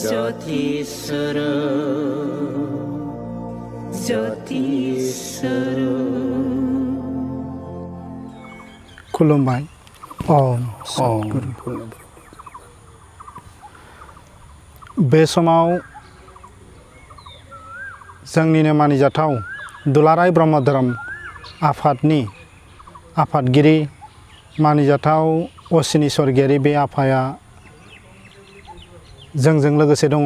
ज्योतिस्वरूप खुलुमबाय ओम सद्गुरु बे समाव जोंनिनो मानिजाथाव दुलाराय ब्रह्म धोरोम आफादनि आफादगिरि मानिजाथाव असिनि स्वर्गीयारि बे आफाया जोंजों लोगोसे दङ।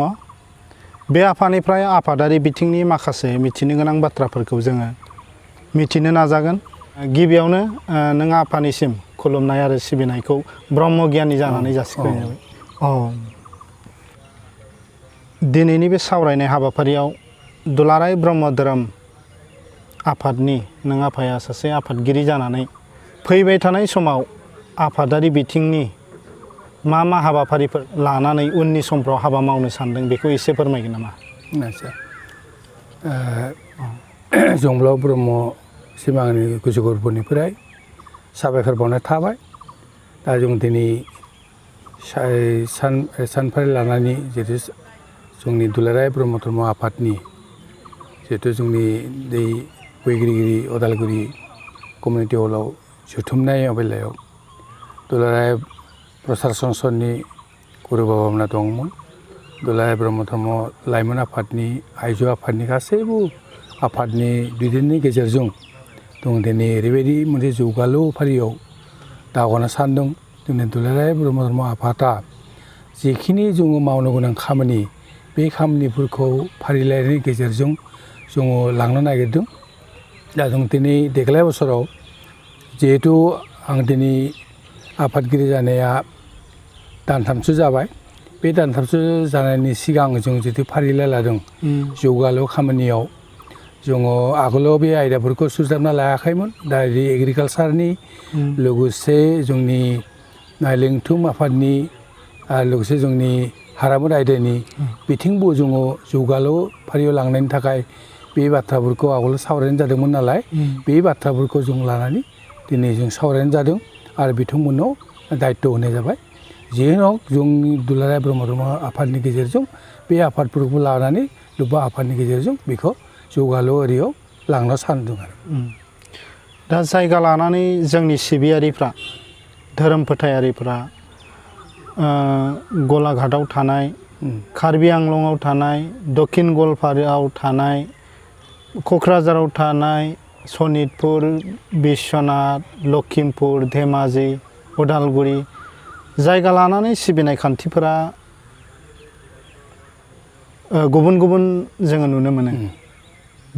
बे आफानिफ्राय आफादारि बिथिंनि माखासे मिथिनो गोनां बाथ्राफोरखौ जोङो मिथिनो नाजागोन। गिबियावनो नों आफानिसिम खुलुमनाय आरो सिबिनायखौ ब्रह्म गियानि जानानै जासिग्रोनाय जाबाय। दिनैनि बे सावरायनाय हाबाफारियाव दुलाराय ब्रह्म धोरोम आफादनि नों आफाया सासे आफादगिरि जानानै फैबाय थानाय समाव आफादारि बिथिंनि मा हाबाफारिफोर लानानै उननि समफ्राव हाबा मावनो सानदों बेखौ एसे फोरमायगोन नामा? आच्छा जंब्लाव ब्रह्म सिमांनि गोसो गोरबोनिफ्राय साबायखर बावनाय थाबाय। दा जों दिनै सानफारि लानानै जिहेतु जोंनि दुलाराय ब्रह्म धर्म आफादनि जिहेतु जोंनि दै बैगिरिगिरि अदालगुरि कमिउनिटि हलाव जुथुमनाय बेलायाव दुलाराय प्रसार संसदनि गुरु बाबामोना दंमोन। दुलाराय ब्रह्म धर्म लाइमोन आफादनि आइजो आफादनि गासैबो आफादनि दैदेननायनि गेजेरजों जों दिनै ओरैबायदि मोनसे जौगालु फारियाव दावगानो सानदों। जोंनि दुलाराय ब्रह्म धर्म आफादा जिखिनि जोङो मावनो गोनां खामानि बे खामानिफोरखौ फारिलाइनि गेजेरजों जोङो लांनो नागिरदों। दा जों दिनै देग्लाय बोसोराव जिहेतु आं दिनै आफादगिरि जानाया दानथामसो जाबाय। बे दानथामसो जानायनि सिगां जों जितु फारिलाइ लादों जौगालु खामानियाव जोङो आगोलाव बे आयदाफोरखौ सुजाबना लायाखैमोन। दा एग्रिकालसारनि लोगोसे जोंनि लिंथुम आफादनि लोगोसे जोंनि हारामुर आयदानि बिथिंबो जोङो जौगालु फारियाव लांनायनि थाखाय बे बाथ्राफोरखौ आगोलाव सावरायनाय जादोंमोन नालाय बे बाथ्राफोरखौ जों लानानै दिनै जों सावरायनाय जादों आरो बिथांमोननाव दायित्व होनाय जाबाय। जेराव जोंनि दुलाराय ब्रह्म धर्म आफादनि गेजेरजों बे आफादफोरखौ लानानै लोब्बा आफादनि गेजेरजों बेखौ जौगालु एरियाव लांनो सानदों आरो। दा जायगा लानानै जोंनि सिबियारिफ्रा धोरोम फोथायारिफ्रा गलाघाटआव थानाय, कार्बि आंलंआव थानाय, दक्षिण गवालपारायाव थानाय, क'क्राझाराव थानाय, सनितपुर, बिश्वनाथ, लखिमपुर, धेमाजि, उदालगुरि जायगा लानानै सिबिनाय खान्थिफोरा गुबुन गुबुन जोङो नुनो मोनो।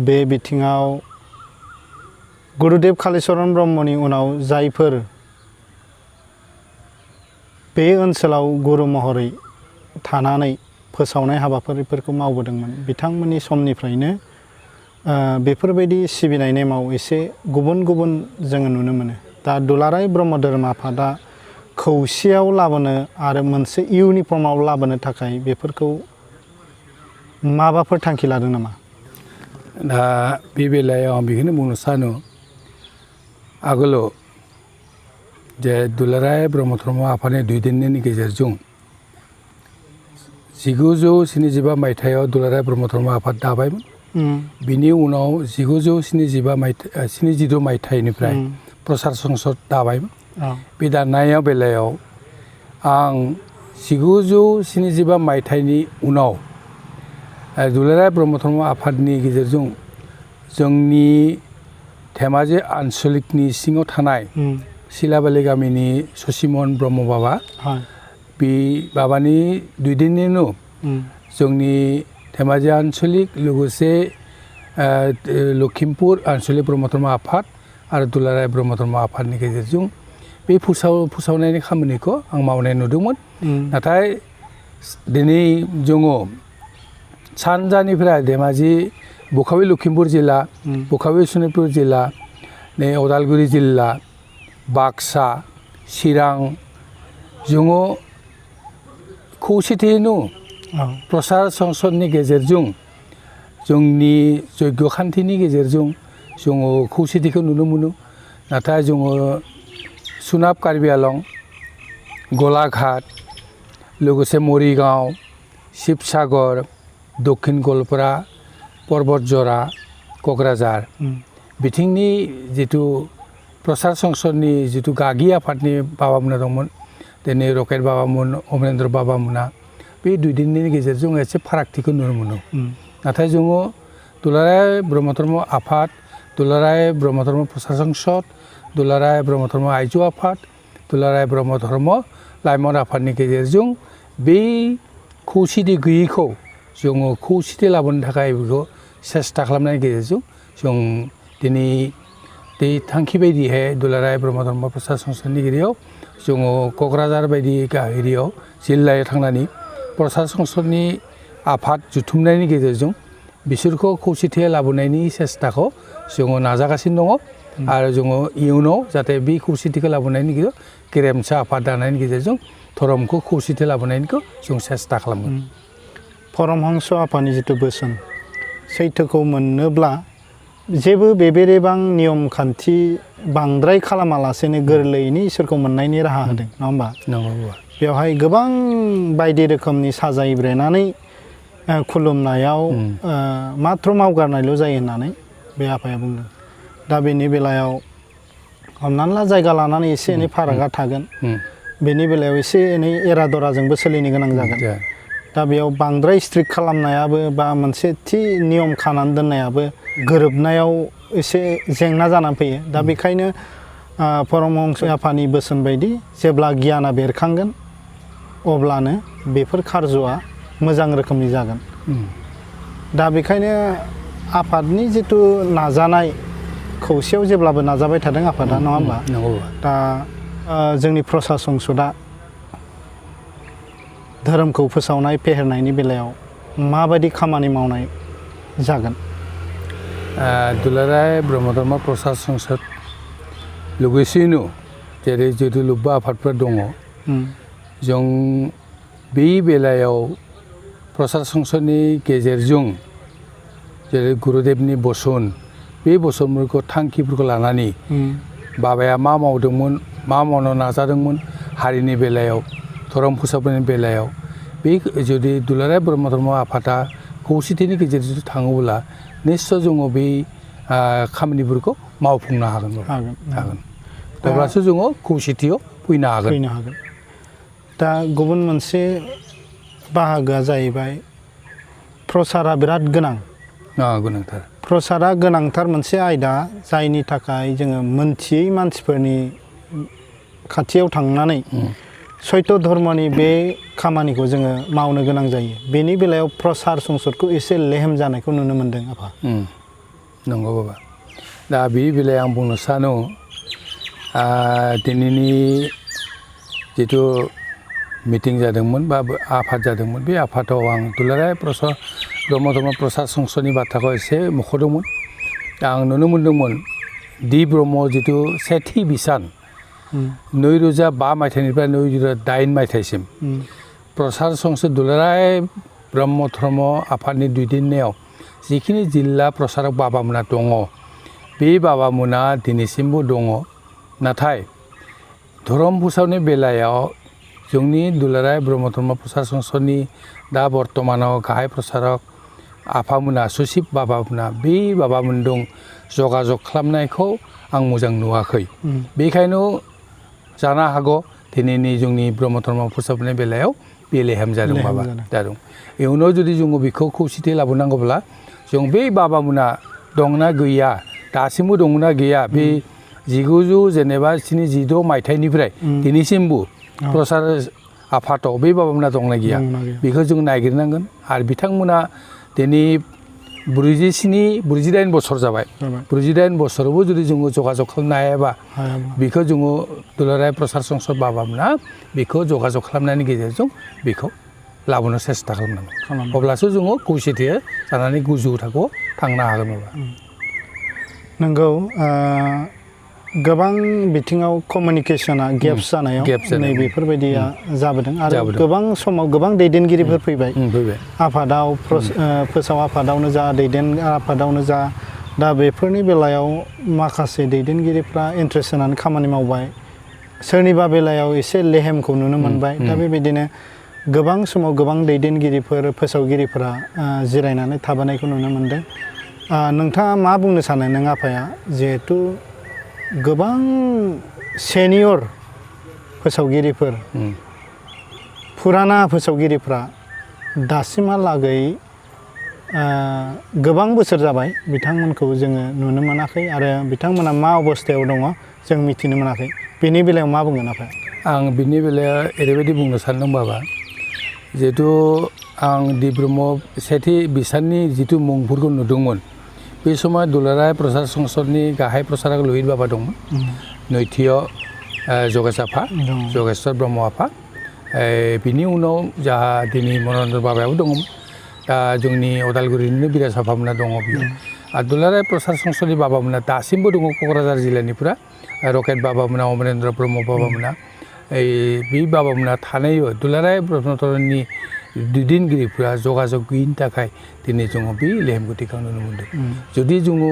बे बिथिङाव गुरुदेव कालिचरण ब्रह्मनि उनाव जायफोर बे ओनसोलाव गुरु महरै थानानै फोसावनाय हाबाफारिफोरखौ मावबोदोंमोन बिथांमोननि समनिफ्रायनो बेफोरबायदि सिबिनाय नेमाव एसे गुबुन गुबुन जोङो नुनो मोनो। दा दुलाराय ब्रह्म धोरोम आफादा खौसेयाव लाबोनो आरो मोनसे इउनिफर्माव लाबोनो थाखाय बेफोरखौ माबाफोर थांखि लादों नामा? दा बे बेलायाव आं बेखौनो बुंनो सानो आगोलाव जे दुलाराय ब्रह्म धर्म आफादनि दैदेननायनि गेजेरजों 1975 मायथाइयाव दुलाराय ब्रह्म धर्म आफाद दाबायमोन। बिनि उनाव 1972 मायथाइनिफ्राय प्रसार संसद दाबायमोन। बे दानाय बेलायाव आं 1975 मायथाइनि उनाव दुलाराय ब्रह्म धर्म आफादनि गेजेरजों जोंनि धेमाजि आन्सलिकनि सिङाव थानाय सिलाबालि गामिनि ससिमन ब्रह्म बाबा बे बाबानि दैदेननायावनो जोंनि धेमाजि आन्सलिक लोगोसे लखिमपुर आन्सलिक ब्रह्म धर्म आफाद आरो दुलाराय ब्रह्म धर्म आफादनि गेजेरजों बे फोसावनायनि खामानिखौ आं मावनाय नुदोंमोन। नाथाय दिनै जोङो सानजानिफ्राय धेमाजि बुखावि लखिमपुर जिल्ला, बुखावि सनितपुर जिल्ला, नै उदालगुरि जिल्ला, बाक्सा, चिरां जोङो खौसेथियैनो प्रसार संसदनि गेजेरजों जोंनि यज्ञ खान्थिनि गेजेरजों जोङो खौसेथिखौ नुनो मोनो। नाथाय जोङो सोनाब कार्बि आलं, गलाघाट लोगोसे मरिगांव शिबसागर दक्षिण गवालपारा पर्बतजरा क'क्राझार बिथिंनि जिथु प्रसार संसदनि जिथु गागि आफादनि बाबामोना दंमोन दिनै रकेट बाबामोन अमरेन्द्र बाबामोना बे दुइ दिननि गेजेरजों एसे फारागथिखौ नुनो मोनो नाथाय जोङो दुलाराय ब्रह्म धर्म आफाद दुलाराय ब्रह्म धर्म प्रसार संसद दुलाराय ब्रह्म धर्म आइजो आफाद दुलाराय ब्रह्म धर्म लाइमोन आफादनि गेजेरजों बे खौसेथि गैयैखौ जोङो खौसेथि लाबोनो थाखाय बेखौ सेस्था खालामनायनि गेजेरजों जों दिनै बे थांखि बायदिहाय दुलाराय ब्रह्म धर्म प्रसार संसदनि गेजेराव जोङो क'क्राझार बायदि एरियायाव जिल्लायाव थांनानै प्रसार संसदनि आफाद जुथुमनायनि गेजेरजों बिसोरखौ खौसेथि लाबोनायनि सेस्थाखौ जोङो नाजागासिनो दङ आरो जोङो इयुनाव जाहाथे बे खौसेथिखौ लाबोनायनि गेजेराव गेरेमसा आफाद दानायनि गेजेरजों धर्मखौ खौसेथि लाबोनायनिखौ जों सेस्था खालामगोन परमहंस आफादनि जिथु बोसोन सैथोखौ मोननोब्ला जेबो बेबेरेबां नियम खान्थि बांद्राय खालामालासेनो गोरलैयैनो इसोरखौ मोननायनि राहा होदों नङा होमबा बेवहाय गोबां बायदि रोखोमनि साजायब्रेनानै खुलुमनायाव मात्र मावगारनायल' जायो होननानै बे आफाया बुंदों दा बेनि बेलायाव हमनानै ला जायगा लानानै एसे एनै फारागा थागोन बेनि बेलायाव एसे एनै एरा दराजोंबो सोलिनो गोनां जागोन दा बेयाव बांद्राय स्ट्रिक्ट खालामनायाबो बा मोनसे थि नियम खानानै दोननायाबो गोरोबनायाव एसे जेंना जानानै फैयो दा बेखायनो परमहंस आफानि बोसोन बायदि जेब्ला गियाना बेरखांगोन अब्लानो बेफोर खारज'आ मोजां रोखोमनि जागोन दा बेखायनो आफादनि जिथु नाजानाय खौसेयाव जेब्लाबो नाजाबाय थादों आफादा नङा होमबा दा जोंनि प्रसार संसदआ धोरोमखौ फोसावनाय फेहेरनायनि बेलायाव माबायदि खामानि मावनाय जागोन दुलाराय ब्रह्म धर्म प्रसार संसद लोगोसेनो जेरै जिथु लोब्बा आफादफोर दङ जों बे बेलायाव प्रसार संसदनि गेजेरजों जेरै गुरुदेबनि बोसोन बे बोसोनफोरखौ थांखिफोरखौ लानानै बाबाया मा मावदोंमोन मा मावनो नाजादोंमोन हारिनि बेलायाव धर्म फोसाबनायनि बेलायाव बे जुदि दुलाराय ब्रह्म धर्म आफादा खौसेथिनि गेजेरजों थाङोब्ला निस्सय जोङो बे खामानिफोरखौ मावफुंनो हागोन अब्लासो जोङो खौसेथियाव फैनो हागोन दा गुबुन मोनसे बाहागोआ जाहैबाय प्रसारा बिराद गोनांथार प्रसारा गोनांथार मोनसे आयदा जायनि थाखाय जोङो मोनथियै मानसिफोरनि खाथियाव थांनानै सैथ धर्मनि बे खामानिखौ जोङो मावनो गोनां जायो बेनि बेलायाव प्रसार संसदखौ एसे लेहेम जानायखौ नुनो मोनदों आफा नंगौ बाबा दा बे बेलायाव आं बुंनो सानो दिनैनि जिथु मिटिं जादोंमोन बा आफाद जादोंमोन बे आफादाव आं दुलाराय ब्रह्म धर्म प्रसार संसदनि बाथ्राखौ एसे मख'दोंमोन दा आं नुनो मोनदोंमोन दि ब्रह्म जिथु सेथि बिसान 2005 मायथाइनिफ्राय 2008 मायथाइसिम प्रसार संसद दुलाराय ब्रह्म धर्म आफादनि दैदेननायाव जिखिनि जिल्ला प्रसारक बाबामोना दङ बे बाबामोना दिनैसिमबो दङ नाथाय धर्म फोसावनाय बेलायाव जोंनि दुलाराय ब्रह्म धर्म प्रसार संसदनि दा बर्तमानाव गाहाय प्रसारक आफामोना सचिब बाबामोना बे बाबामोनदों जगाजग खालामनायखौ आं मोजां नुवाखै बेखायनो जानो हागौ दिनैनि जोंनि ब्रह्म धर्म फोसाबनाय बेलायाव बे लेहेम जादों बाबा जादों इयुनाव जुदि जोङो बेखौ खौसेथि लाबोनांगौब्ला जों बे बाबामोना दंना गैया दासिमबो दंना गैया बे 1976 मायथाइनिफ्राय दिनैसिमबो प्रसार आफादाव बे बाबामोना दंना गैया बेखौ जों नागिरनांगोन आरो बिथांमोना दिनै 48 बोसोर जाबाय 48 बोसोरावबो जुदि जोङो जगाजग खालामनो हायाबा बेखौ जोङो दुलाराय प्रसार संसद बाबामोना बेखौ जगाजग खालामनायनि गेजेरजों बेखौ लाबोनो सेस्था खालामनांगौ अब्लासो जोङो खौसेथि जानानै गोजौ थाखोआव थांनो हागोन बाबा नंगौ गोबां बिथिङाव कमिउनिकेशना गेप्स जानायाव बेफोरबायदिया जाबोदों आरो गोबां समाव गोबां दैदेनगिरिफोर फैबाय आफादाव फोसाव आफादावनो जा दैदेन आफादावनो जा दा बेफोरनि बेलायाव माखासे दैदेनगिरिफ्रा इन्ट्रेस्ट होनानै खामानि मावबाय सोरनिबा बेलायाव एसे लेहेमखौ नुनो मोनबाय दा बेबायदिनो गोबां समाव गोबां दैदेनगिरिफोर फोसावगिरिफोरा जिरायनानै थाबोनायखौ नुनो मोनदों। नोंथाङा मा बुंनो सानो नों आफाया जिहेथु गोबां सेनियर फोसावगिरिफोर फुराना फोसावगिरिफ्रा दासिमहालागै गोबां बोसोर जाबाय बिथांमोनखौ जोङो नुनो मोनाखै आरो बिथांमोना मा अबस्थायाव दङ जों मिथिनो मोनाखै। बेनि बेलायाव मा बुंगोन आफाया? आं बिनि बेलायाव ओरैबायदि बुंनो सानदों बाबा, जिहेतु आं डि ब्रह्म सेथि बिसाननि जिथु मुंफोरखौ नुदोंमोन बे समाव दुलाराय प्रसार संसदनि गाहाय प्रसारक लहित बाबा दंमोन, नैथियाव जगेश आफा, जगेश्वर ब्रह्म आफा, बिनि उनाव जाहा दिनै मनरेन्द्र बाबायाबो दङमोन, दा जोंनि अदालगुरिनिनो बिराज आफामोना दङ बियो। आरो दुलाराय प्रसार संसदनि बाबामोना दासिमबो दङ क'क्राझार जिल्लानिफ्रा, रकेट बाबामोना, अमरेन्द्र ब्रह्म बाबामोना, बे बाबामोना थानायबो दुलाराय ब्रह्मधरनि दैदेनगिरिफोरा जगाजग गैयिनि थाखाय दिनै जोङो बे लेहेमखौ थिखांनो नुनो मोन्दों। जुदि जोङो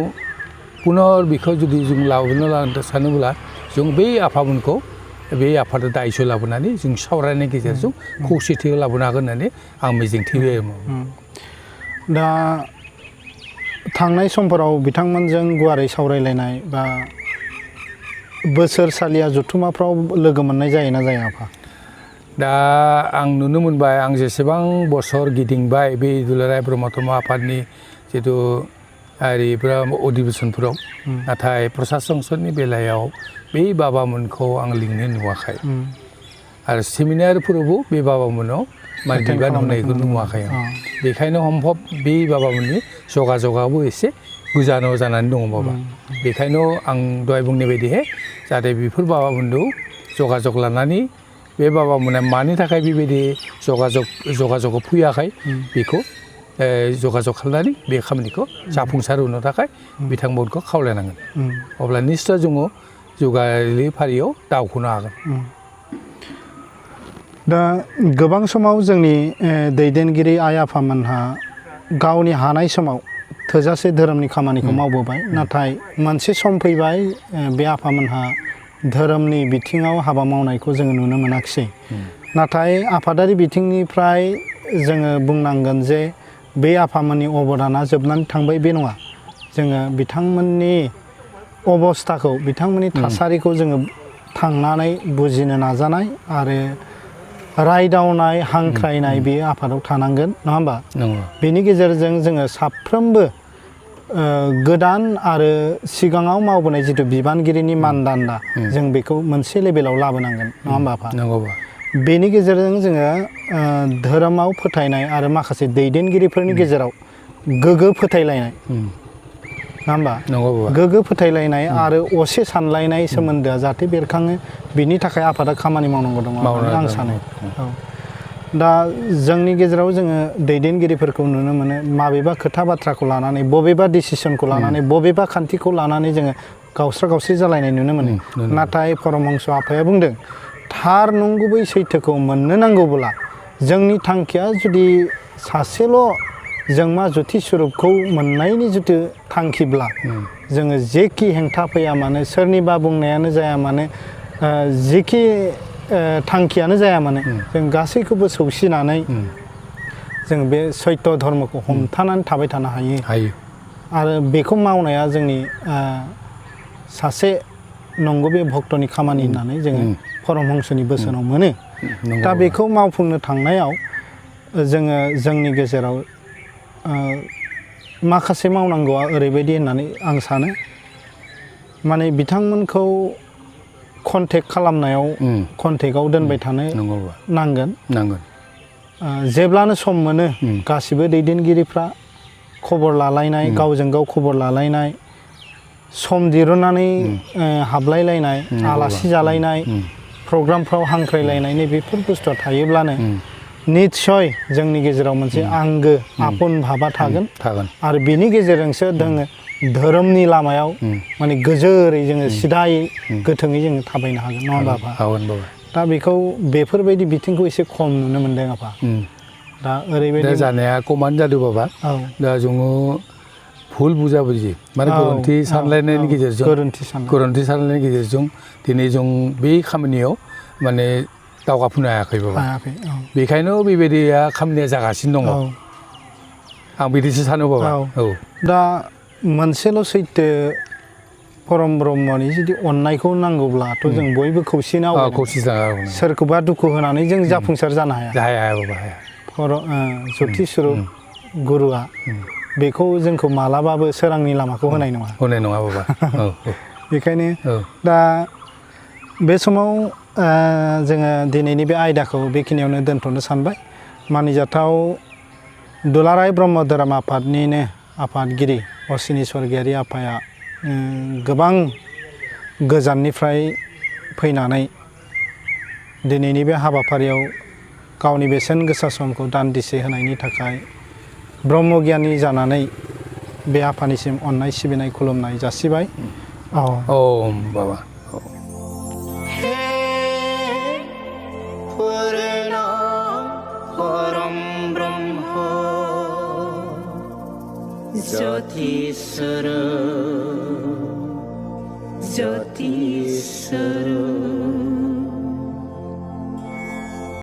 पुनर बेखौ जुदि जों लाबोनो सानोब्ला जों बै आफामोनखौ बे आफादा दायस' लाबोनानै जों सावरायनायनि गेजेरजों खौसेथियाव लाबोनो हागोन होननानै आं मिजिंथियो। दा थांनाय समफोराव बिथांमोनजों गुवारै सावरायलायनाय बा बोसोरसालिया जथुमाफ्राव लोगो मोननाय जायोना जाया आफा? दा आं नुनो मोनबाय, आं जेसेबां बोसोर गिदिंबाय बे दुलाराय ब्रह्म धर्म आफादनि जिथु आरिफ्रा अधिवेशनफोराव, नाथाय प्रसार संसदनि बेलायाव बे बाबामोनखौ आं लिंनो नुवाखै आरो सेमिनारफोरावबो बे बाबामोनाव माने बिबान होनायखौ नुवाखै आं। बेखायनो सम्भब बे बाबामोननि जगाजगाबो एसे गोजानाव जानानै दङ बाबा। बेखायनो आं दहाय बुंनाय बायदिहाय जाहाथे बेफोर बाबामोनखौ जगाजग लानानै बे बाबामोना मानि थाखाय बेबायदि जगाजगआव फैयाखै बेखौ जगाजग खालामनानै बे खामानिखौ जाफुंसार होनो थाखाय बिथांमोनखौ खावलायनांगोन। अब्ला निश्चय जोङो जौगालि फारियाव दावखोनो हागोन। दा गोबां समाव जोंनि दैदेनगिरि आइ आफामोनहा गावनि हानाय समाव थोजासे धोरोमनि खामानिखौ मावबोबाय, नाथाय मोनसे सम फैबाय बे आफामोनहा धोरोमनि बिथिङाव हाबा मावनायखौ जोङो नुनो मोनाखिसै। नाथाय आफादारि बिथिंनिफ्राय जोङो बुंनांगोन जे बे आफामोननि अबदाना जोबनानै थांबाय बे नङा। जोङो बिथांमोननि अबस्थाखौ, बिथांमोननि थासारिखौ जोङो थांनानै बुजिनो नाजानाय आरो रायदावनाय, हांख्रायनाय बे आफादाव थानांगोन, नङा होमबा? बेनि गेजेरजों जोङो साफ्रोमबो गोदान आरो सिगाङाव मावबोनाय जिथु बिबानगिरिनि मानदान्दा जों बेखौ मोनसे लेभेलाव लाबोनांगोन, नङा होमबा आफा? बेनि गेजेरजों जोङो धोरोमाव फोथायनाय आरो माखासे दैदेनगिरिफोरनि गेजेराव गोग्गो फोथायलायनाय, नङा होमबा? गोग्गो फोथायलायनाय आरो असे सानलायनाय सोमोन्दोआ जाहाथे बेरखाङो, बिनि थाखाय आफादा खामानि मावनांगौ दङ होननानै आं सानो। दा जोंनि गेजेराव जोङो दैदेनगिरिफोरखौ नुनो मोनो माबेबा खोथा बाथ्राखौ लानानै, बबेबा डिसिसनखौ लानानै, बबेबा खान्थिखौ लानानै जोङो गावस्रा गावस्रि जालायनाय नुनो मोनो। नाथाय परमहंस आफाया बुंदों थार नंगुबै सैथोखौ मोननो नांगौब्ला जोंनि थांखिया जुदि सासेल' जोंमा जुथि स्वरुपखौ मोननायनि जिथु थांखिब्ला जोङो जेखि हेंथा फैया मानो, सोरनिबा बुंनायानो जाया मानो, जेखि थांखियानो जाया मानो, जों गासैखौबो सौसिनानै जों बे सैत्य धर्मखौ हमथानानै थाबाय थानो हायो। आरो बेखौ मावनाया जोंनि सासे नंगुबै भक्तनि खामानि होननानै जोङो परमहंसनि बोसोनाव मोनो। दा बेखौ मावफुंनो थांनायाव जोङो जोंनि गेजेराव माखासे मावनांगौआ ओरैबायदि होननानै आं सानो, माने बिथांमोनखौ कन्टेक्ट खालामनायाव कन्टेक्टआव दोनबाय थानो नांगोन। जेब्लानो सम मोनो गासिबो दैदेनगिरिफ्रा खबर लालायनाय, गावजों गाव खबर लालायनाय, सम दिरुननानै हाबलायलायनाय, आलासि जालायनाय, प्रग्रामफ्राव हांख्रायलायनाय, बेफोर बुस्थुआ थायोब्लानो निस्सय जोंनि गेजेराव मोनसे आंगो आपुन भाबा थागोन। आरो बेनि गेजेरजोंसो जोङो धोरोमनि लामायाव माने गोजोरै जोङो सिदायै गोथोङै जोङो थाबायनो हागोन, नङा होमबा? दा बेखौ बेफोरबायदि बिथिंखौ एसे खम नुनो मोनदों आफा। दा ओरैबायदि जानाया कमान्ड जादों बाबा। दा जोङो भुल बुजाबुजि माने गोरोन्थि सानलायनायनि गेजेरजों दिनै जों बे खामानियाव माने दावगाफुनो हायाखै बाबा हायाखै औ बेखायनो बेबायदिया खामानिया जागासिनो दङ औ आं बिदिसो सानो बाबा औ औ दा मोनसेल' सैथो परम ब्रह्मनि जुदि अननायखौ नांगौब्लाथ' जों बयबो खौसेनो आवगायनांगोन। खौसे जागोन सोरखौबा दुखु होनानै जों जाफुंसार जानो हाया। हाया बाबा हाया जति स्वरुप गुरुआ बेखौ जोंखौ मालाबाबो सोरांनि लामाखौ होनाय नङा। होनाय नङा बाबा औ बेखायनो औ दा बे समाव जोङो दिनैनि बे आयदाखौ बेखिनियावनो दोनथ'नो सानबाय। मानिजाथाव दुलाराय ब्रह्म धोरोम आफादनिनो आफादगिरि असिनि स्वर्गियारि आफाया गोबां गोजाननिफ्राय फैनानै दिनैनि बे हाबाफारियाव गावनि बेसेन गोसा समखौ दान्दिसे होनायनि थाखाय ब्रह्मगियानि जानानै बे आफानिसिम अननाय सिबिनाय खुलुमनाय जासिबाय। औ बाबा ज्योतिस्वरूप